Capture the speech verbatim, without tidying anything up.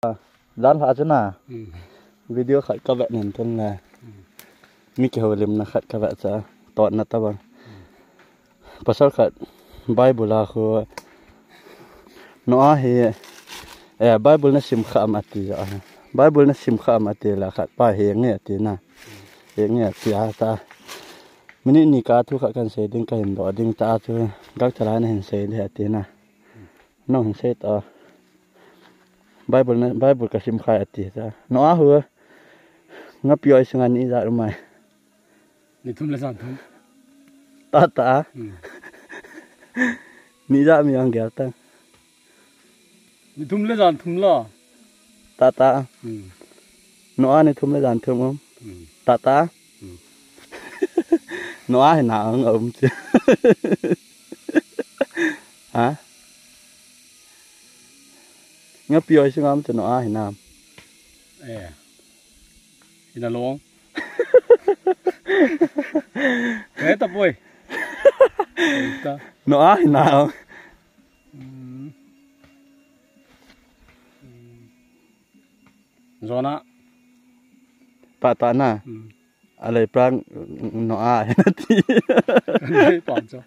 Dan lha chu na. Hmm. Video khat ka vet nin tun le. Hmm. Mi kihoulimna khat ka vet cha. Totna tabang. Hmm. Pasal khat Bible a khu Noah hi, eh, Bible na sim kha am ati ja. Bible na sim kha am ati la khat pa hi nge ati na. Hi nge ati a ta. Minute ni ka thu khat kan sei ding ka hin doh ding ta chu. Gak thalai na hin sei ding ati na. Nong hin sei ta. Bible na, Bible ka sim khai ati ta. Noah hu. Nga pioi singa ni ja umai. Ni thum le jan thum. Ta ta. Hmm. Ni ja mi ang gel ta. Ni thum le jan thum la. Ta ta. Hmm. Noah ni thum le jan thum um. Hmm. Ta ta. Hmm. Noah hi na ang um chi. Ha? Nga pioi singa um chu Noah hi na. Eh. Ina long. Kaya ta boy. Ta. Noah hi na. Hmm. Zona. Ta ta na. Hmm. Alei plang Noah hi na ti. Kan dei pang cho.